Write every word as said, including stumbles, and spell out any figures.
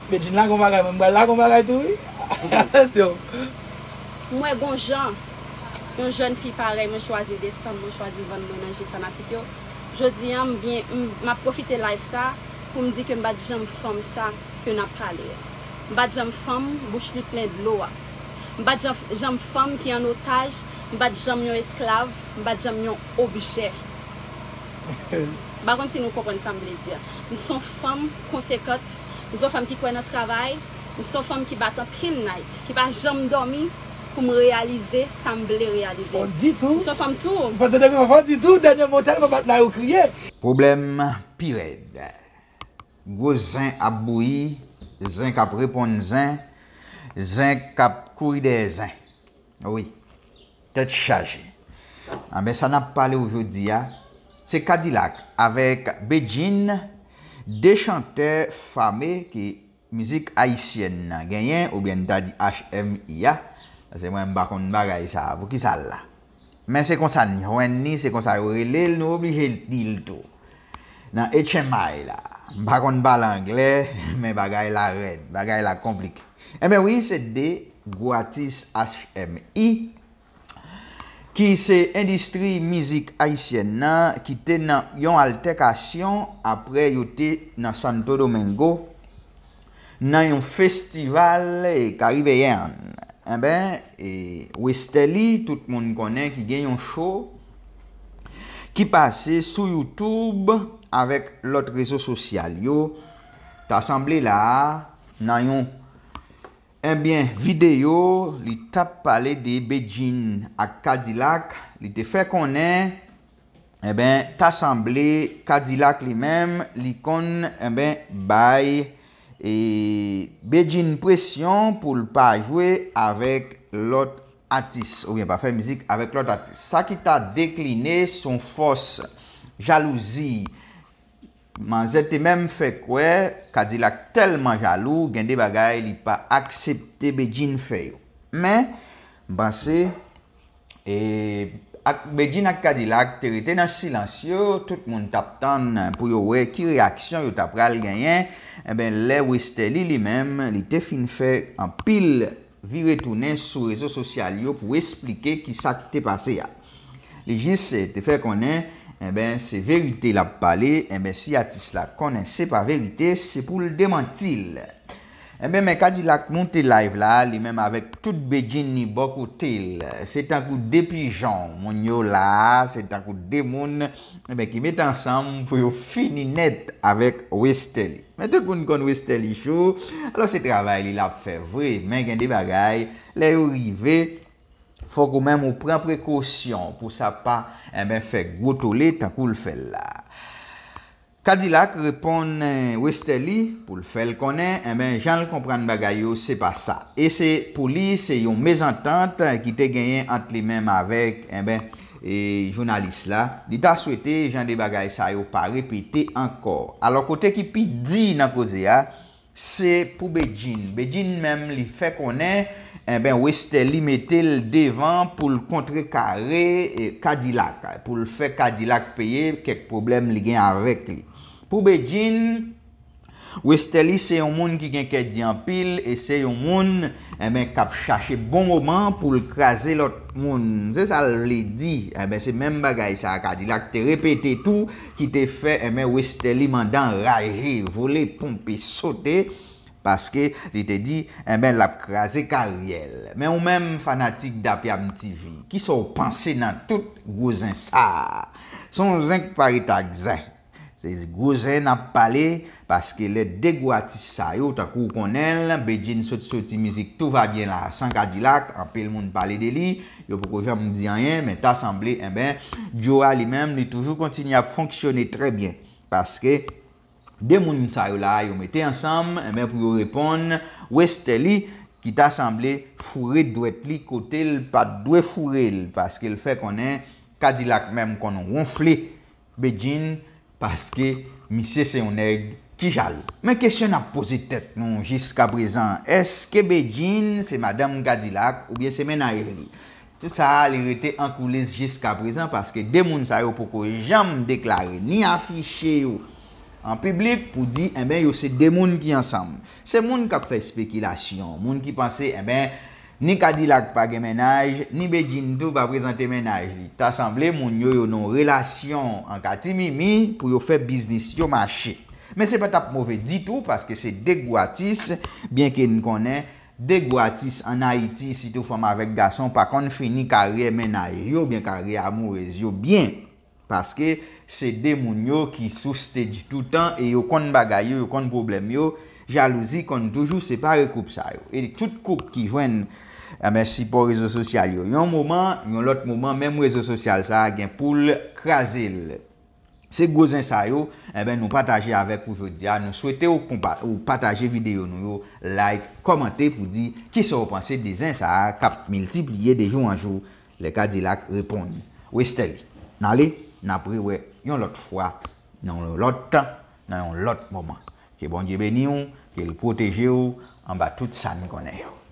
Bedjine lagon bagay, mwen m pral lagon bagay tou wi. Atensyon. M wè gon jan yon jèn fi parèy mwen chwazi desann mwen, chwazi vann mwen nan je fanatik yo. Jodi a m byen m ap pwofite live sa pou m di ke m pa t janm fanm sa ke n ap pale a. M pa t janm fanm bouch li plen dlo a. M pa t janm fanm ki an otaj, m pa t janm yon esklav, m pa t janm yon objè. M pa konn si nou konprann sa m vle di a. M se yon fanm konsekant, m se yon fanm ki kwè nan travay, m se yon fanm ki bat anpil night, ki pa janm dòmi pou m reyalize sa m vle reyalize. Fò di tou. M se yon fanm tou. Panse de fò di tou, dènye mo tèlman bat la yo kriye. Pwoblèm pi rèd. Gwo zen ap bouyi, zen k ap reponn zen, zen k ap kouri dèyè zen. Wi, tèt chaje. Anben sa n ap pale w jodi a, se Kadilak avèk Bedjine, de chantè fame ke mizik ayisyèn nan genyen, oubyen n ta di H M I a, paske mwen m pa konn bagay sa a, poukisa l la? Men se konsa n jwenn li, se konsa yo rele l, nou oblije di l tou. Nan H M I la, m pa konn pale anglè, men bagay la rèd, bagay la konplike. Enben wi, se de gwo atis H M I ki se endistri mizik ayisyèn nan ki te nan yon altèkasyon apre yo te nan Santo Domingo nan yon festival karibeyen. Enben, Westerlie, tout moun konnen ki gen yon cho ki pase sou YouTube avèk lòt rezo sosyal yo, ta sanble la a nan yon Ebyen videyo li t ap pale de Bedjine ak Kadilak, li te fè konnen enben ta sanble Kadilak li menm li konn enben bay Bedjine presyon pou l pa jwe avèk lòt atis oubyen pa fè mizik avèk lòt atis. Sa ki ta dekline s on fòs jalouzi. Manzè te menm fè kwè Kadilak tèlman jalou, gen de bagay li pa aksepte Bedjine fè yo. Men, m panse e, ak Bedjine ak Kadilak te rete nan silans yo, tout moun t ap tann pou yo wè ki reyaksyon yo ta pral genyen. Enben, lè Westerlie li menm, li te fin fè anpil vire tounen sou rezo sosyal yo pou esplike kisa k te pase a. Li jis te fè konnen, enben, se verite l ap pale, enben, si atis la konnen se pa verite, se pou l demanti l. Enben, men Kadilak moute live la, li menm avèk tout Bedjine li bò kote l. Se tankou de pijon, moun yo la, se tankou de moun, enben, ki mete ansanm pou yo fini nèt avèk Westerlie. Men tout moun konn Westerlie cho, alò se travay li l ap fè vre, men gen de bagay, lè yo rive, fòk ou menm ou pran prekosyon pou sa pa enben fè gwo tole tankou l fè l la. Kadilak reponn Westerlie pou l fè l konnen enben jan l konprann bagay yo se pa sa. E se pou li se yon mezantant ki te genyen ant li menm avèk enben e jounalis la. Li ta swete jan de bagay sa yo pa repete ankò. Alò kote ki pi di nan koze a, se pou Bedjine. Bedjine menm li fè konnen enben Westerlie mete l devan pou l kontrekare Kadilak, pou l fè Kadilak peye kèk pwoblèm li gen avèk li. Pou Bedjine, Westerlie se yon moun ki gen kè di anpil e se yon moun enben k ap chache bon moman pou l kraze lòt moun. Se sa l vle di. Enben se menm bagay sa Kadilak te repete tou ki te fè enben Westerlie mande anraje, vole, ponpe, sote, paske li te di enben l ap kraze karyè l. Men ou menm fanatik Dapyam TV, kisa w panse nan tout gwo zen sa? S on zen k pa ret ak zen. Se gwo zen n ap pale, paske lè de gwo atis sa yo, tankou w konnen l, Bedjine sot soti mizik Tout va bien la san Kadilak, anpil moun pale de li, yo poko janm di anyen, men ta sanble enben duo a li menm li toujou kontinye ap fonksyone trè byen, paske de moun sa yo la yo mete ansanm enben pou yo reponn Westerlie ki ta sanble foure dwèt li kote l pa t dwe foure l, paske l fè konnen Kadilak menm konn wonfle Bedjine paske misye se yon nèg ki jalou. Men kesyon n ap poze tèt nou jiskaprezan, èske Bedjine se madanm Kadilak oubyen se mennaj li? Tout sa a li rete an koulis jiskaprezan paske de moun sa yo poko janm deklare ni afiche yo an piblik pou di, enben, yo se de moun ki ansanm. Se moun k ap fè espekilasyon, moun ki panse, enben, ni Kadilak pa gen mennaj, ni Bedjine tou pa prezante mennaj li. Ta sanble moun yo, yo nan relasyon an katimimi pou yo fè biznis yo mache. Men se pa t ap move ditou, paske se de gwo atis, byenke n konnen de gwo atis ann Ayiti, sitou fanm avèk gason, pa konn fini karyè mennaj yo oubyen karyè amourèz yo byen. Paske se de moun yo ki sou stage toutan e yo konn bagay yo, yo konn pwoblèm yo. Jalouzi konn toujou separe koup sa yo. E tout koup ki jwenn, enben, sipò rezo sosyal yo, yon moman, yon lòt moman, menm rezo sosyal sa a gen pou l kraze l. Se gwo zen sa yo, enben, nou pataje avèk ou jodi a. Nou swete ou konpa-, ou pataje videyo nou yo, like, kòmante pou di kisa w panse de zen sa a k ap miltipliye de jou an jou. Lè Kadilak reponn, Westerlie, n ale, n ap rewè yon lòt fwa, nan yon lòt tan, nan yon lòt moman. Ke Bondye beni w, ke l pwoteje w anba tout sa n konnen yo.